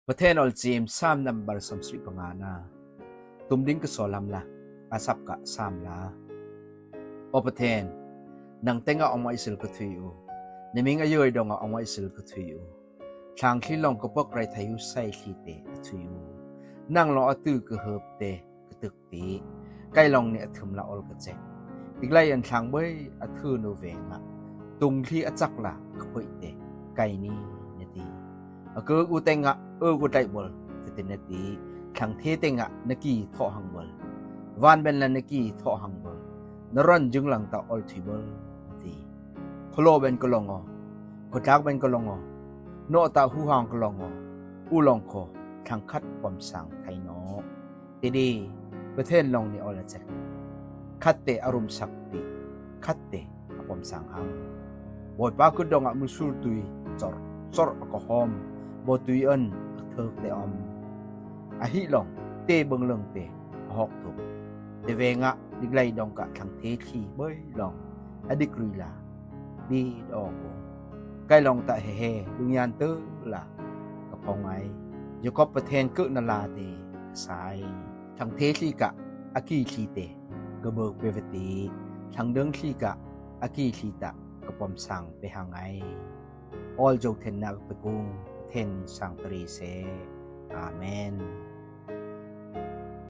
ປະເທນອອລຈີມ ຊາມນຳບັນສາມສິບປະງານາ ຕຸມດິນກະຊໍລຳລະ ອາສັບກະສາມລາ. ອໍປະເທນ, ນັງແຕງອອງມາອິສລກະທຸຍອູ, ນະມິງອາເຍີອອງອອງມາອິສລກະທຸຍອູ, ທາງຄລີລອງກະປອກໄຣໄທຢູໄຊຄລີເຕອະທຸຍອູ, ນັງລອອາຕື້ກະເຮີບເຕ ກະຕຶກຕີ, ໄກລອງເນອະອະທຶມລະອອລກະແຈກ, ຕິກໄລອັນທາງເບົຍອະທຶໂນເວງະ, ຕຸງທີ່ອະຈັກລະກະເປີຍເຕ ໄກນີ້ເນຕີ, ອະເກີກອູແຕງະ ເອີກອູໄຕເບິລ ກະເຕເນຕີ, ທັງເທແຕງະ ນະກີເທາະຮັງເບິລ, ວານເບັນລະນະກີເທາະຮັງເບິລ, ນະຣອນຈຶ່ງລັງຕະອອລທຸຍເບິລເນຕີ, ໂຄໂລເບັນກະລອງອ, ໂຄຈາກເບັນກະລອງອ, ເນາະຕະຫູຮອງກະລອງອ, ອູລອງຄໍ, ທັງຄັດປອມສາງໄທເນາະ. ເຕດີ ປະເທນລອງເນອອລແຈກ, ຄັດເຕອາລົມສັກຕິ, ຄັດເຕອາປອມສາງຮັງ, ບອຍປາກຶດດອງອະມຸຊູລຕຸຍ, ຈອດ ຈອດອາກະຫອມ, ບໍ່ຕຸຍເອິນ ອາເທີກເຕອອມ, ອາຫິລອງ ເຕເບິງເລິງເຕ ອາຮອກທຸກ, ເຕເວງະ ດິກໄລດອງກະທັງເທທີ່ເບົຍລອງ, ອາດິກລຸຍລາ ດີດອອກໂອ, ໄກລອງຕະເຮເຮ ດຸງຍານເຕີລາ ກະພອງໄອ, ຢາກອບປະເທນເກີນາລາເຕ ກະຊາຍ, ທັງເທທີ່ກະອາກີທີ່ເຕ ກະເບີກເປວະຕີ, ທັງເດິງທີ່ກະອາກີທີ່ຕະ ກະປອມສາງເປຫາໄອ, ອອລໂຈເທັນນາກະປະກຸງ ປະເທນສາງຕະເຣເຊ. ອາເມນ.